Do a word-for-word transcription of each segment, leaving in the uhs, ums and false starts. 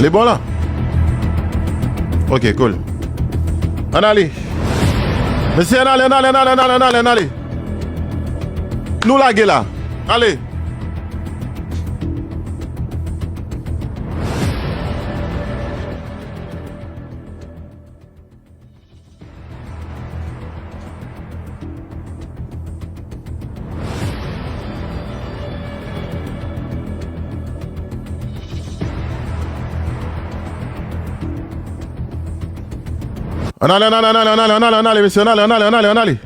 Li bon la? Ok, cool. Ann ale. Mesye, ann ale, ann ale, ann ale, ann ale, ann ale, ann ale. Nou lage la. Ale. Ann ale, ann ale, ann ale, mesye, ann ale, ann ale, ann ale, ann ale.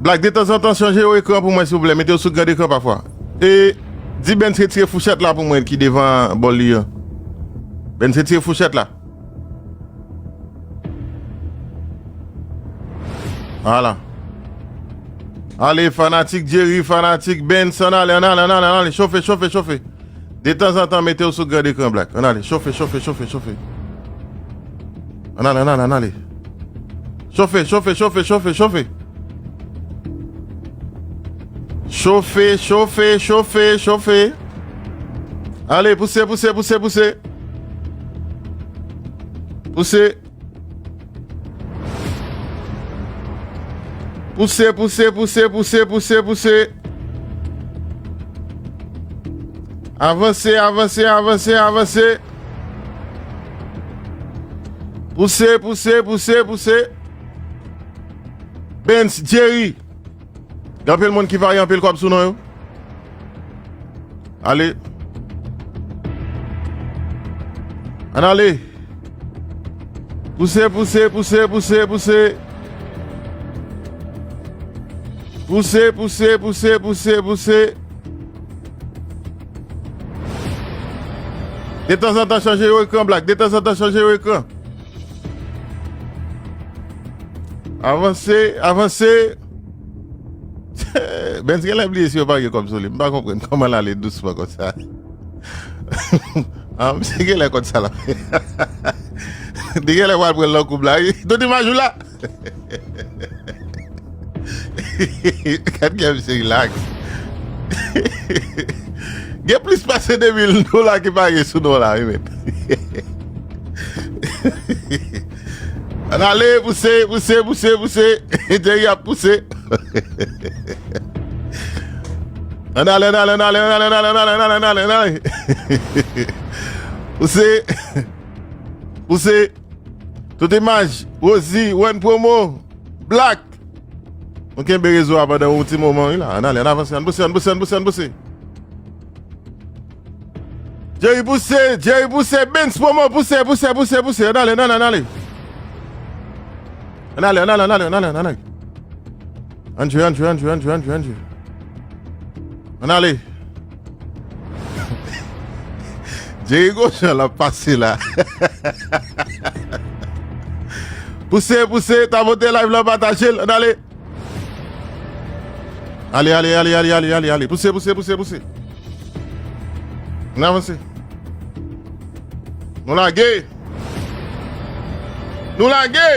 Black, detanzantan, chanje yon ekran pou mwen, silvouplè. Mete yo sou gran ekran pafwa. E di Benz retire fouchèt la pou mwen ki devan bòl li an. Benz retire fouchèt la. Vwala. Ale, fanatik Jerry, fanatik Benz, ann ale, ann ale, ann ale, ann ale. Chofe, chofe, chofe. Detanzantan, mete yo sou gran ekran, Black. Ann ale, chofe, chofe, chofe, chofe. Ann ale, ann ale, ann ale. Chofe, chofe, chofe, chofe, chofe. Chofe, chofe, chofe, chofe. Ale, pouse, pouse, pouse, pouse. Pouse. Pouse, pouse, pouse, pouse, pouse, pouse. Avanse, avanse, avanse, avanse. Pouse, pouse, pouse, pouse. Benz, Jerry. Gen anpil moun ki parye anpil kòb sou non yo. Ale. Ann ale. Pouse, pouse, pouse, pouse, pouse. Pouse, pouse, pouse, pouse, pouse. Detanzantan chanje yon ekran, Black. Detanzantan chanje yon ekran. Avanse, avanse. Benz genlè bliye si yo pa gen kòb sou li. M pa konprann kòman l ale dousman konsa. Ah, misye genlè konn sa l ap fè. Li genlè pral pran l nan koub la, wi. Tout imaj ou la. Gad kè misye relax. Gen plis pase de mil dola ki parye sou non la, wi, men. Ann ale, pouse, pouse, pouse, pouse. Jerry ap pouse. Ann ale, ann ale, ann ale. Pouse. Pouse. Tout imaj. Rosie, One Promo, Black. Nou kenbe rezo a pandan yon ti moman, wi, la. Ann ale, ann avanse, ann pouse, ann pouse, ann pouse, ann pouse. Jerry pouse, Jerry pouse, Benz Promo pouse, pouse, pouse, pouse. Ann ale, ann ale, ann ale. Ann ale, ann ale, ann ale, ann ale, ann ale. Ann jwe, ann jwe, ann jwe, ann jwe, ann jwe, ann jwe. Ann ale. Jerry gon jan l ap pase la. Pouse, pouse, tapote live la, pataje l, ann ale. Ale, ale, ale, ale, ale, ale, ale. Pouse, pouse, pouse, pouse. Nou avanse. Nou lage. Nou lage.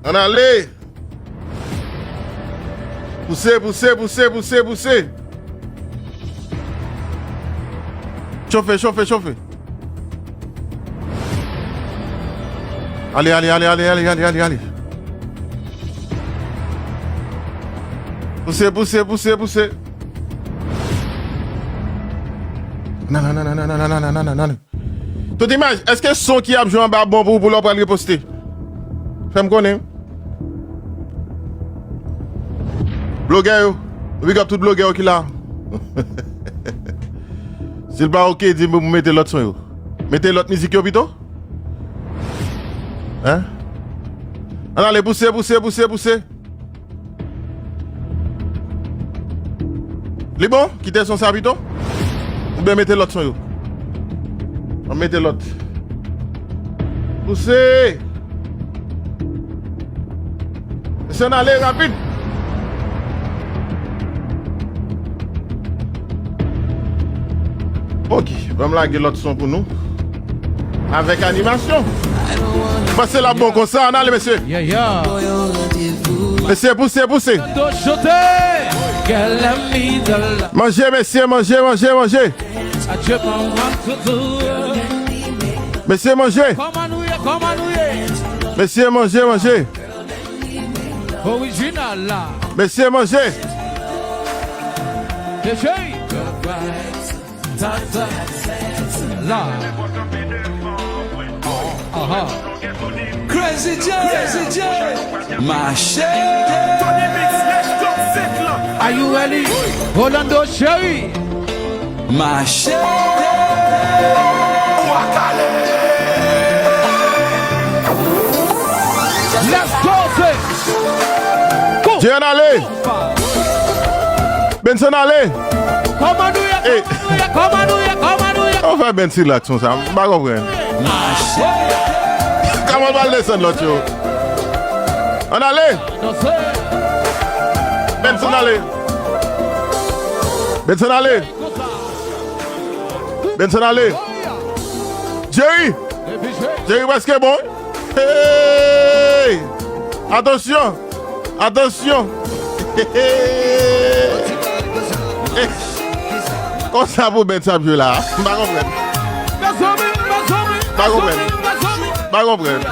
Ann ale. Pouse, pouse, pouse, pouse, pouse. Chofe, chofe, chofe. Ale, ale, ale. Pouse, pouse, pouse, pouse. Nan, nan, nan. Tout imaj, èske son ki ap jwe anba bon pou, pou lè w pral reposte? Fè m konnen. Blogè yo, big up tout blogè yo ki la. Si l pa oke, di m pou m mete lòt son yo. Mete lòt mizik yo pito. Hein? Ann ale, pouse, pouse, pouse, pouse. Li bon? Kite son sa pito? Oubyen mete lòt son yo? Ann mete lòt. Pouse! Mesye, ann ale rapid! Ok, ban m lage lòt son pou nou. Avèk animasyon. Panse l ap bon konsa, ann ale, mesye. Yeah, yeah. Mesye, pouse, pouse. Tando chote. Manje, mesye, manje, manje, manje. Mesye, manje. Mesye, manje, manje. Orijinal la. Mesye, manje. Mesye. La. Aha. Crazy J, Crazy J. Mache. Tony Mix, let's go, sèt lan. Are you ready? Orlando Chéri. Mache. Let's go, sè. Go. J, ann ale. Benson, ale. Kòman nou ye? Kòman nou ye? Kòman nou ye? Kòman nou ye? Ou fè Benson relax konsa, m pa konprann. Kòman w pral desann lòt yo? Ann ale. Benson, ale. Benson, ale. Benson, ale. Jerry. Jerry prèske bon. Hey! Atansyon! Atansyon! Konsa pou bèt sa ap jwe la. M pa konprann. M pa konprann. M pa konprann.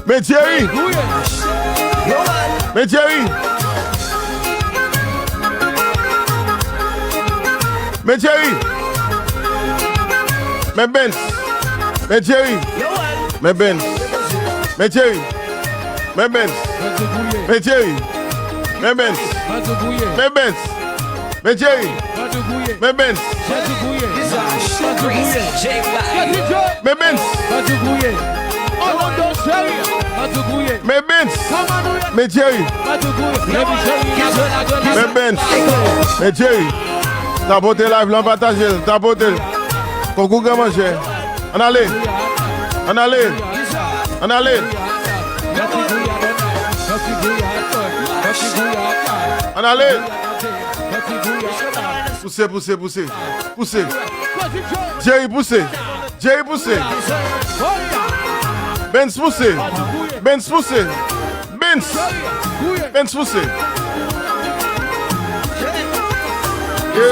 Men Jerry! Men Jerry! Men Jerry! Men Benz! Men Jerry! Men Benz! Men Jerry! Men Benz! Men Jerry! Men Benz! Men Benz! Men Jerry! Men Benz! Men Benz! Men Benz! Men Jerry! Men Benz! Men Jerry! Tapote live lan, pataje l, tapote l. Konkou gran manjè. Ann ale. Ann ale. Ann ale. Ann ale. Pouse, pouse, pouse. Pouse. Jerry, pouse. Jerry, pouse. Benz, pouse. Benz, pouse. Benz! Benz pouse! Yo!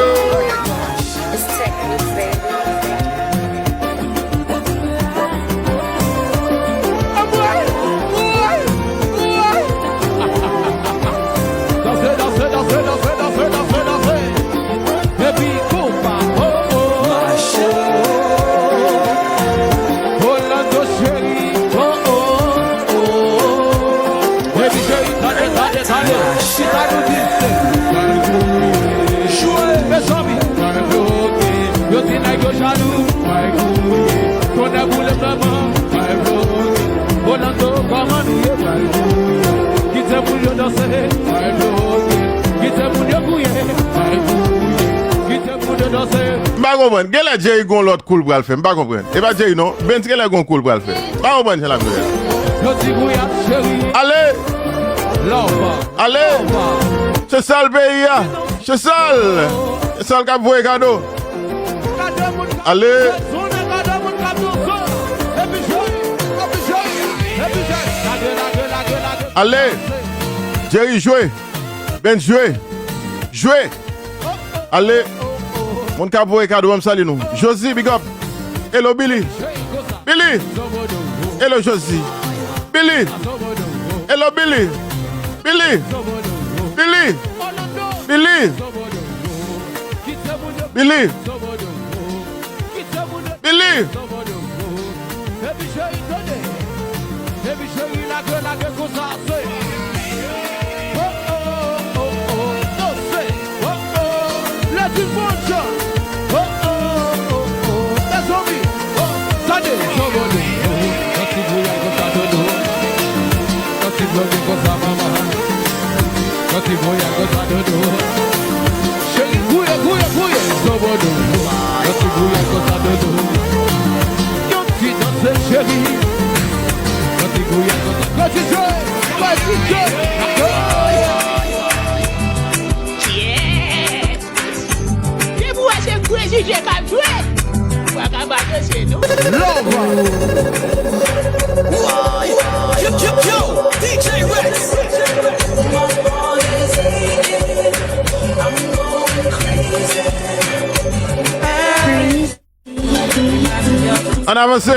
Danse, danse, danse, danse, danse, danse, danse. Epi konpa, oh, oh. Mache. Orlando Chéri, oh, oh, oh. Baby Chéri, tande, tande, tande. Kisa nou di? Jwe, mezanmi. Yo di nèg yo jalou. Tonnè boule vrèman. Orlando, kòman nou ye? Kite moun yo danse. Kite moun yo gouye. Kite moun yo danse. M pa konprann. Genlè Jerry gon lòt kou l pral fè. M pa konprann. E pa Jerry non. Benz genlè gon kou l pral fè. M pa konprann jan l ap jwe. Yo di Gouyad cheri. Ale! Love. Ale! Love. Se sa l peyi a. Se sa l. Se sa l k ap voye kado. Ale! Ale! Jerry jwe. Benz jwe. Jwe. Ale. Moun k ap voye kado, ban m sali nou. Josie, big up. Hello, Billy. Billy. Hello, Josie. Billy. Hello, Billy. Billy. Billy. Billy. Billy. Billy. Epi Jerry tande. Epi Jerry lage, lage konsa se. Oh, oh, oh, oh, oh, danse. Oh, oh, lèdi bon jan. Oh, oh, oh, oh, mezanmi. Oh, tande. Dodo, oh, yon ti gouyad konsa, dodo. Yon ti bloke konsa, manman. Yon ti gouyad konsa, dodo. Cheri, gouye, gouye, gouye, zobodo. Yon ti gouyad konsa, dodo. Yon ti danse, cheri. Yon ti gouyad konsa. Fè ti jwe, fè ti jwe. Yeah. Depi w wè se Crazy J k ap jwe, w pa ka pa danse, non. Love. Yo, yo, yo, D J Rex. Ann avanse.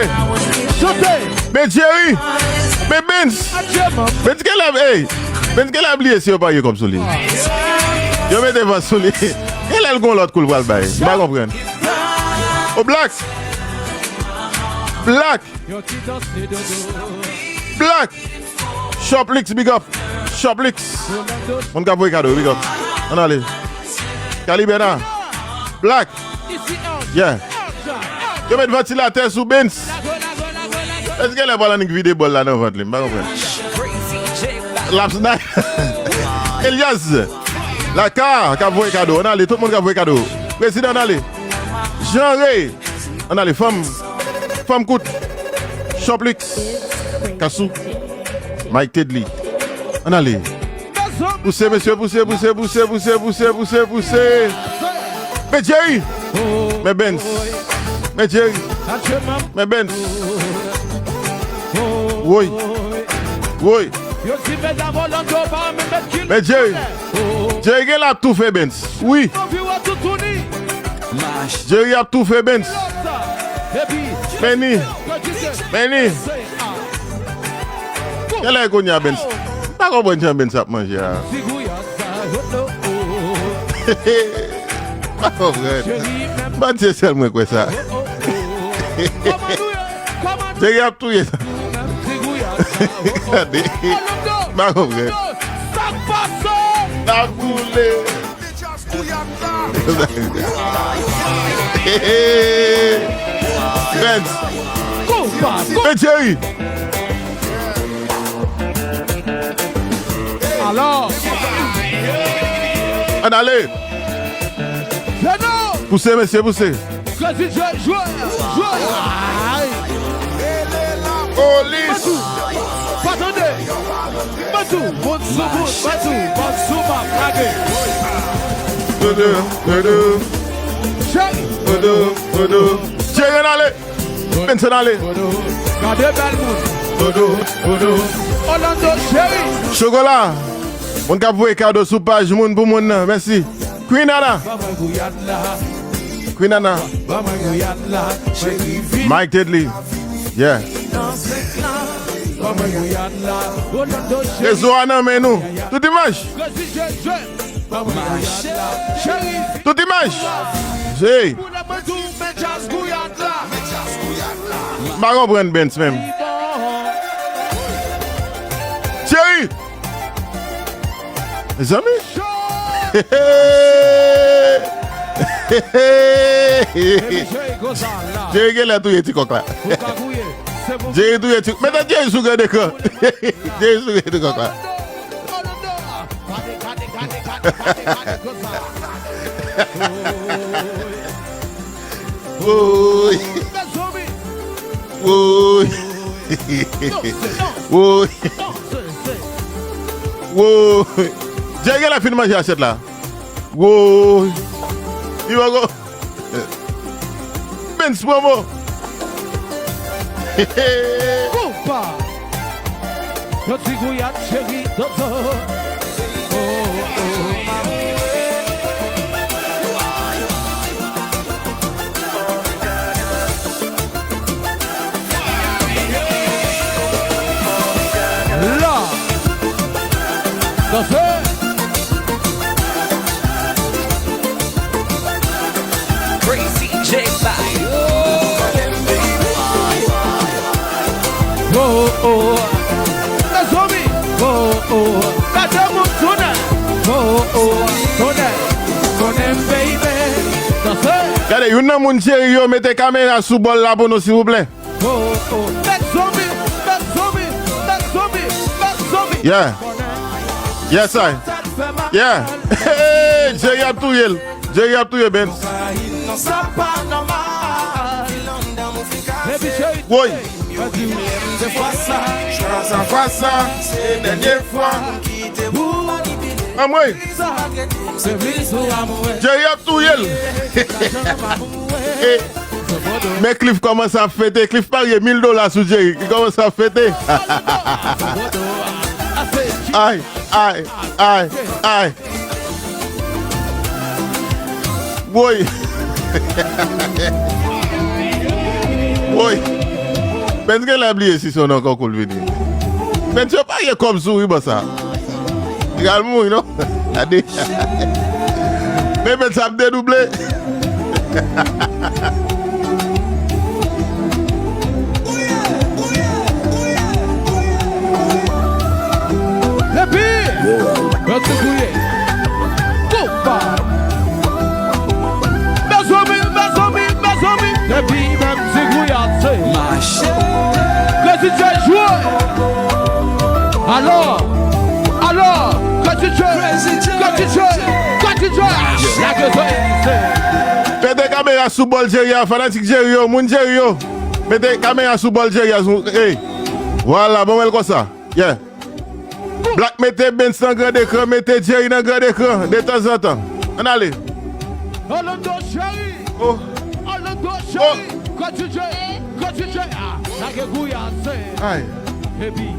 Chante. Men Jerry. Men Benz. Adye, man. Benz genlè, ey. Benz genlè bliye si yo parye kòb sou li. Yo mete van sou li. Genlè l gon lòt kou l pral bay. M pa konprann. O Black. Black. Black. Shoplix, big up. Shoplix. Moun k ap voye kado, big up. Ann ale. Kalibèna. Black. Yeah. Yo met vantilatè sou Benz. Èske lè pral annik vide bòl la nan vant li? M pa konprann. Laps Night. Elias. Laka k ap voye kado. Ann ale, tout moun k ap voye kado. Prezidan, ann ale. Jean Ray. Ann ale, fanm. Fanm kout. Shoplix. Kasou. Mike Tedley. Ann ale. Pouse, mesye, pouse, pouse, pouse. Men Jerry. Men Benz. Men Jerry. Men Benz. Woy. Woy. Men Jerry. Jerry genlè ap toufe Benz. Wi. Jerry ap toufe Benz. Men ni. Men ni. Genlè kounye a Benz. M pa konprann jan Benz ap manje a. M pa konprann. M pa di se sèl mwen kwè sa. Jerry ap touye sa. Gade. M pa konprann. N ap boule. Benz. Men Jerry. Alò. Ann ale. Pouse, mesye, pouse. Krazy J, jwe, jwe. Ay. Polis. Matou, pa tande. Matou, moun sou moun, Matou, moun sou m ap lage. Dodo, dodo. Cheri. Dodo, dodo. Cheri, ann ale. Benson, ale. Gade bèl moun. Dodo, dodo. Orlando, cheri. Chokola. Moun k ap voye kado sou paj moun pou moun nan. Mèsi. Queen Ana. Queen Ana. Mike Tedley. Yeah. Rezo a nan men nou. Tout dimanch. Tout dimanch. Hey. M pa konprann Benz menm. Cheri. Mezanmi. Jerry genlè touye ti kòk la. Jerry touye ti. Mete Jerry sou gran ekran. Jerry sou gran ekran la. Woy. Woy. Woy. Woy. Jerry genlè fin manje asyèt la. Woy. Li poko. Benz promo. Konpa. Yon ti gouyad cheri dodo. Oh, oh, mami. La. Danse. Crazy J Fire. Oh, oh. Mezanmi. Oh, oh. Gade moun tounen. Oh, oh. Tounen. Tounen, baby. Danse. Gade, youn nan moun Jerry yo mete kamera sou bòl la pou nou, silvouplè. Oh, oh. Mezanmi, mezanmi, mezanmi, mezanmi. Yeah. Yes, I. Yeah. Hey, Jerry ap touye l. Jerry ap touye Benz. Sa pa nòmal. Woy. Se fwa sa, fwa sa, fwa sa, se dènye fwa. Anmwey. Jerry ap touye l. Eh, men Cliff kòmanse ap fete. Cliff parye mil dola sou Jerry. Li kòmanse ap fete. Ay, ay, ay, ay. Woy. Oy. Benz genlè bliye si se yon nan konkou l vini. Benz yo parye kòb sou ruban sa. Li pral mouri non. Gade. Men Benz ap dedouble. Epi, mwen te gouye. Koupa. Mezanmi, mezanmi, mezanmi. Epi, menm ti gouyad se. Mache. Crazy J jwe. Alò, alò, Crazy J, Crazy J, Crazy J. Lage zo. Mete kamera sou bòl Jerry a, fanatik Jerry yo, moun Jerry yo. Mete kamera sou bòl Jerry a, sou, ey. Vwala, bon, wè l konsa. Yeah. Black mete Benz nan grand ekran, mete Jerry nan grand ekran, detanzantan. Ann ale. Orlando Jerry. Oh. Orlando Jerry. Crazy J, Crazy J. Ah, lage gouyad se. Ay. Epi.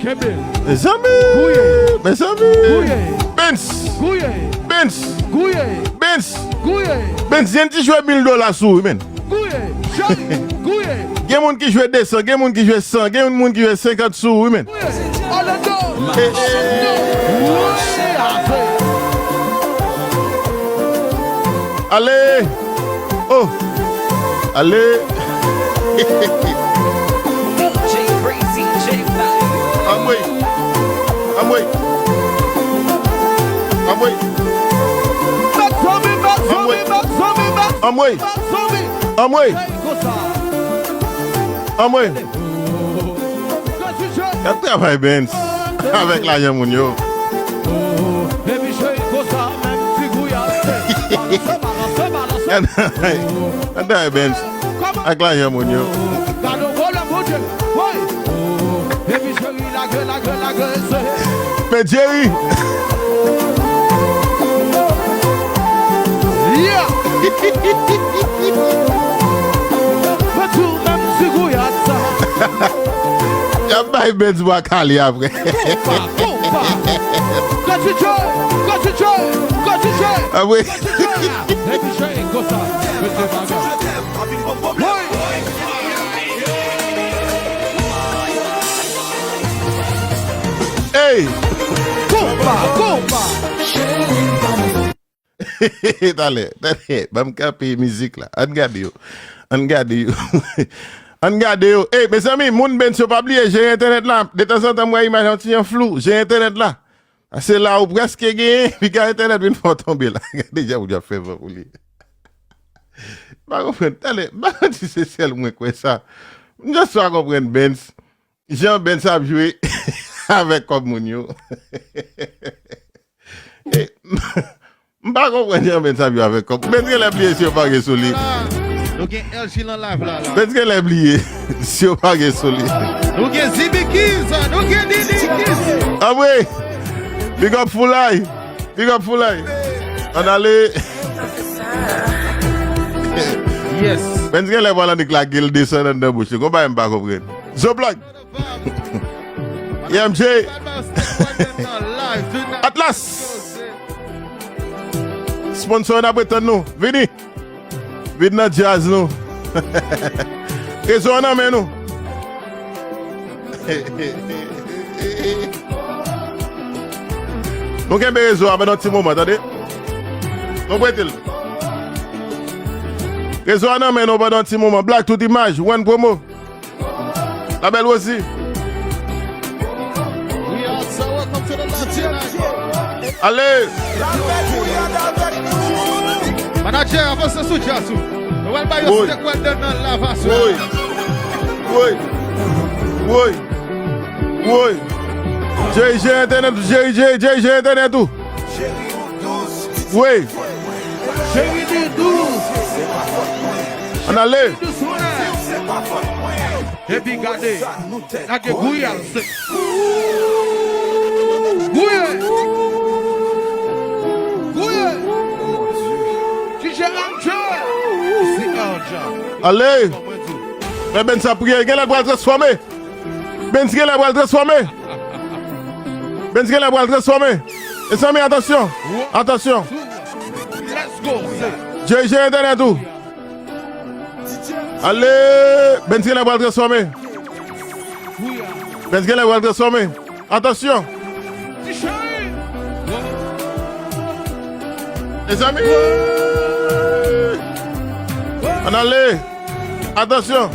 Kenbe. Mezanmi. Gouye. Mezanmi. Gouye. Benz. Gouye. Benz. Gouye. Benz. Gouye. Benz, yen ti jwe mil dola sou ou, men. Gouye, Jerry, gouye. Gen moun ki jwe de san, gen moun ki jwe san, gen moun ki jwe senkant sou ou, wi, men. Gouye, Orlando. Eh, eh. Gouye, ase. Ale. Oh. Ale. Anmwey. Anmwey. Anmwey. Anmwey. Anmwey. Anmwey. Anmwey. Y ap travay Benz avèk lajan moun yo. Y ap travay Benz ak lajan moun yo. Men Jerry. Yeah. Mwen tou menm ti gouyad sa. Y ap bay Benz bwa kale apre. Konpa, konpa. Crazy J, Crazy J, Crazy J. Ah oui. Crazy J. Epi J konsa. Mete bagay. Hey! Konpa, konpa! Talè, talè, ban m kanpe mizik la. Ann gade yo. Ann gade yo. Ann gade yo. Ey, mezanmi, moun Benz yo pa bliye jere entènèt la. Detanzantan, m wè imaj lan ti jan flou. Jere entènèt la. Se la ou prèske genyen, piga entènèt vin fè w tonbe la. Gade jan moun yo ap fè van pou li. M pa konprann. Talè, m pa konn si se sèl mwen kwè sa. M just pa konprann Benz. Jan Benz ap jwe avèk kòb moun yo. E, m pa konprann jan Benz ap jwe avèk kòb. Benz genlè bliye si yo pa gen sou li. Nou gen L G nan live la, la. Benz genlè bliye si yo pa gen sou li. Nou gen Zibikiz, nou gen Didikiz. Anmwey! Big up Foulay! Big up Foulay! Ann ale! Yes. Benz genlè pral annik lage l desann anndan bouch li. Gon bagay m pa konprann. Zoblòk! E M J. Atlas. Sponsor yo n ap ret tann nou. Vini. Vin nan djaz nou. Rezo an nan men nou. Nou kenbe rezo a pandan yon ti moman, tande. Nou prete l. Rezo a nan men nou pandan yon ti moman. Black tout imaj, one promo. La belle Rosie. Ale! Manager, avanse sou djaz ou. Nou pral ba yo Woy. Steak well done nan lava sou. Woy. Woy. Woy. Woy. J J entènèt ou, J J, J J entènèt ou. Woy. Cheri doudous. Ann ale. Epi gade, lage gouye al se. Gouye. Gouye. D J Andjè. Isi Andjè. Ale. Men Benz ap priye, genlè l pral transfòme. Benz genlè pral transfòme. Benz genlè pral transfòme. Mezanmi, atansyon. Atansyon. Let's go. J J entènèt ou. Ale! Benz genlè pral transfòme. Benz genlè pral transfòme. Atansyon! Mezanmi! Ann ale! Atansyon!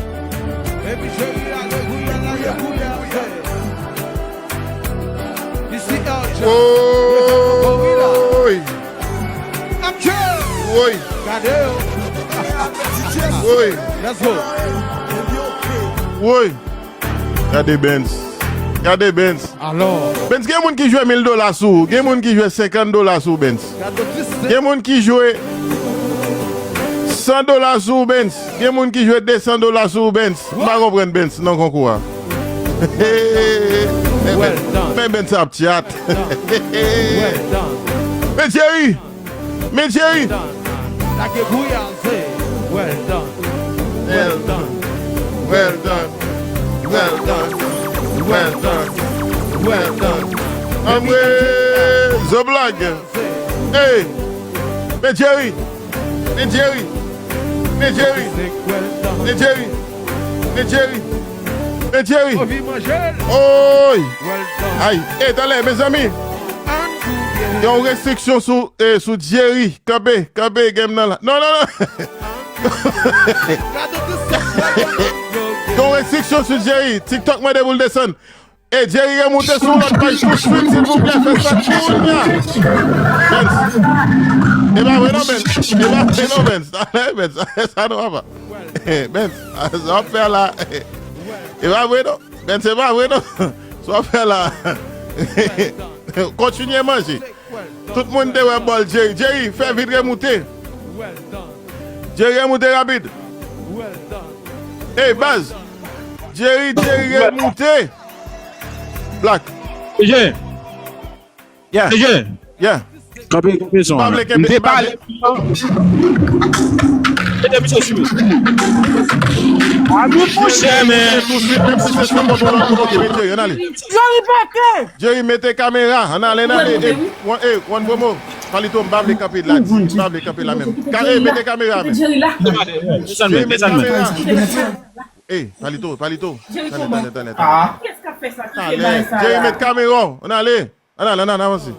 Woy! Woy! Woy! Woy! Gade Benz. Gade Benz. Alò. Benz, gen moun ki jwe mil dola sou ou. Gen moun ki jwe senkant dola sou ou, Benz. Gen moun ki jwe san dola sou ou, Benz. Gen moun ki jwe de san dola sou ou, Benz. M pa konprann Benz nan konkou a. Men Benz, men Benz ap tchat. Men Jerry! Men Jerry! Lage bouyaze. Well done. Well done. Well done. Well done. Well done. Well done. Anmwe! Zoblag! Hey! Men Jerry! Men Jerry! Men Jerry! Men Jerry! Men Jerry! Men Jerry! Oy! Ay! Hey, talè, mezanmi! Gen yon restriksyon sou, eh, sou Jerry. Kanpe, kanpe, game nan la. Non, non, non. Gen yon restriksyon sou Jerry. TikTok mande pou l desann. E Jerry remoute sou lòt paj tou swit, silvouplè, fè sa kounye a. Benz. E pa vre non, Benz. E pa vre non, Benz. Talè, Benz. Sa nou papa. Benz, sa w ap fè la. E pa vre non. Benz, se pa vre non. Sa w ap fè la. Kontinye manje. Tout moun te wè bòl Jerry. Jerry, fè vit remoute. Jerry remoute rapid. Ey, baz. Jerry, Jerry remoute. Black. P J. Yeah. P J. Yeah. Kanpe, kanpe son. M te pale. Mete misye sou. A nou monchè, men. Tou swit, menm si se sou konpòtman, ok, mete, ann ale. Yo ripète. Jerry, mete kamera. Ann ale, ann ale. E, wan, e, wan promo. Palito, m pa vle kanpe la, di, m pa vle kanpe la menm. Ka, e, mete kamera, men. Desann, men, desann, men. E, Palito, Palito. Talè, talè, talè, talè. Talè. Jerry, met kamera w. Ann ale. Ann ale, ann ale, ann avanse.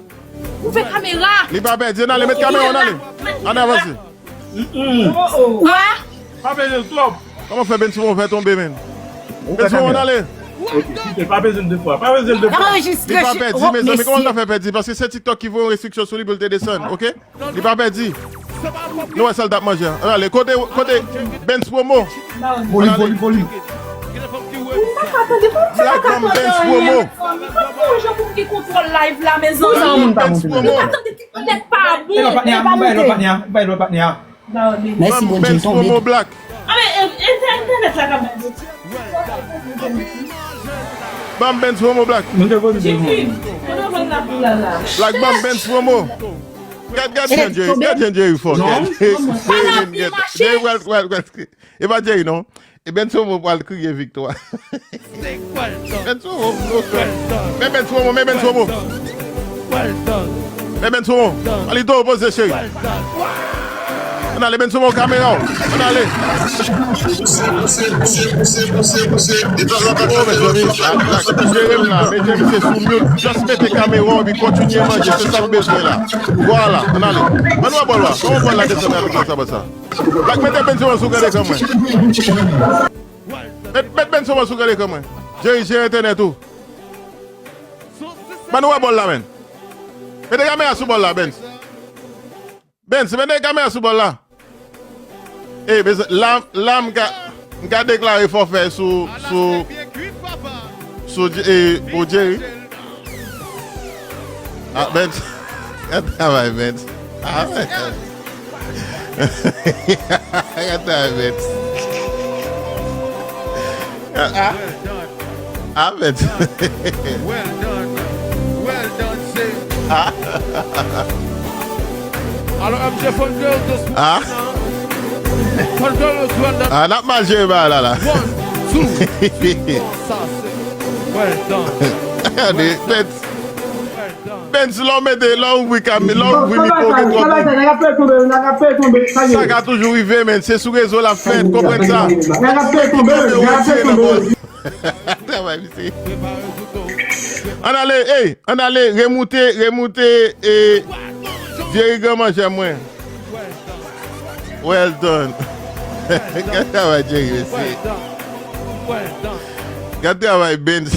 Ouvè kamera. Li pa pèdi, ann ale, met kamera w, ann ale. Ann avanse. Wè? Pa bezwen twòp. Kòman fè Benz Promo fè tonbe, men? Benz Promo, ann ale. Ok, kite, pa bezwen de fwa. Pa bezwen de fwa. Li pa pèdi, mezanmi. Kòman l ta fè pèdi? Paske se TikTok ki voye yon restriksyon sou li pou l te desann, ok? Li pa pèdi. Nou wè sa l t ap manje a. Ann ale, kote, kote Benz Promo? Voli, voli, voli. Black, ban m Benz Promo. Ban m Benz Promo. Nèg pa bon, nèg pa moute. Ban m Benz Promo, Black. Ban m Benz Promo, Black. Black, ban m Benz Promo. Gad, gad jan Jerry, gad jan Jerry fò. Jerry pral, pral, pral, e pa Jerry non. E Benz Promo pral kriye viktwa. Benz Promo, men Benz Promo, men Benz Promo. Men Benz Promo. Palito, poze cheri. Ann ale, Benz Promo, kamera w. Ann ale. Oh, mezanmi, jere m la, mete misye sou mute. Just mete kamera w epi kontinye manje, se sa m bezwen la. Vwala, ann ale. Ban nou wè bòl la. Kòman bòl la desann avèk sa, sa, sa? Black, mete Benz Promo sou gran ekran mwen. Met, met Benz Promo sou gran ekran mwen. Jerry, jere entènèt ou. Ban nou wè bòl la, men. Mete kamera sou bòl la, Benz. Benz, mete kamera sou bòl la. E, bezwen, la, la, m ka, m ka deklare fòfè sou, sou, sou, e, pou Jerry. Ah, Benz. Gad travay, Benz. Ah, Benz. Gad travay, Benz. Ah, ah. Ah, Benz. Well done. Well done, sir. Ah. Alò, M J Fun Girl, just ah. Fun Girl, well done. Ah, n ap mal jere bagay la, la. One, two, three, four, sa, se. Well done. Gade, Benz. Well done. Benz, lè w mete, lè w ouvri kam, lè w ouvri mikwo, w gen twòp moun. Sa ka toujou rive, men se sou rezo l ap fèt, konprann sa. Lè w tonbe, w retire nan bòz. Travay, mesye. Ann ale, ey, ann ale, remoute, remoute, e, Jerry Gran Manjè mwen. Well done. Gad travay Jerry, mesye. Gad travay Benz.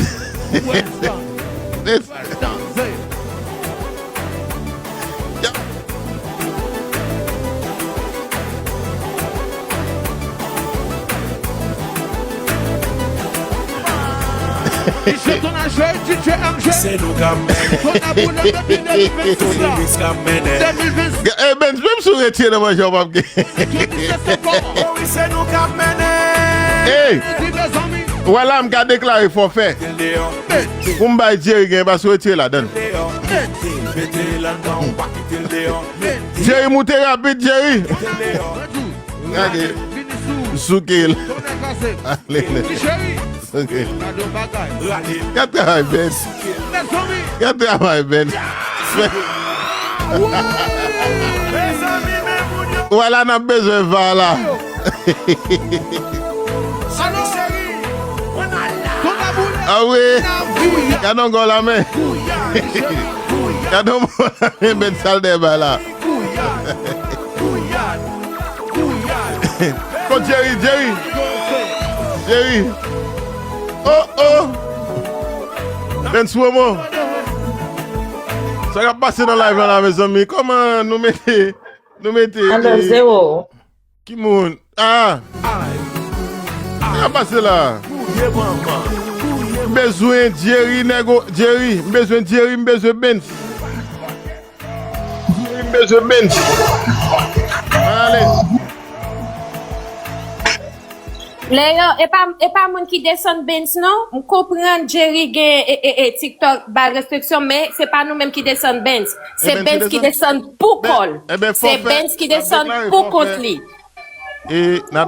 Misye Ton a jwe, D J M J. Se nou k ap mennen. Ton a boule depi de mil vennsis la. Tou Lilis k ap mennen. De mil vennsis. Ga- Ey, Benz, menm si w retire nan manje, w p ap gen. Jodi se se kòman. Oh wi, se nou k ap mennen. Ey! Di mezanmi. Wè la, m ka deklare fòfè. Pou m bay Jerry gen, paske w retire ladan l. Mete l anndan, ou pa kite l deyò. Jerry, moute rapid, Jerry. Gade. Souke l. Ale, ale. Souke l. Gad travay, Benz. Gad travay, Benz. Wè la, n ap bezwen va la. Ah wi. Gad yon gòl la, men. Gad yon gòl la, men, Benz, sa l dèyè bay la. Kot Jerry, Jerry. Jerry. Oh, oh. Benz Promo. Sa k ap pase nan live la, la, mezanmi? Kòman nou mete, nou mete, Andan eh, zewo. Ki moun? Ah. Sa k ap pase la? M bezwen Jerry, nègo, Jerry. M bezwen Jerry, m bezwen Benz. M bezwen Benz. Ale. Lè yo, e pa, e pa moun ki desann Benz, non. M konprann Jerry gen, e, e, e, TikTok bay restriksyon, men se pa nou menm ki desann Benz. Se Benz ki desann pou kò l. Se Benz ki desann pou kont li. E n ap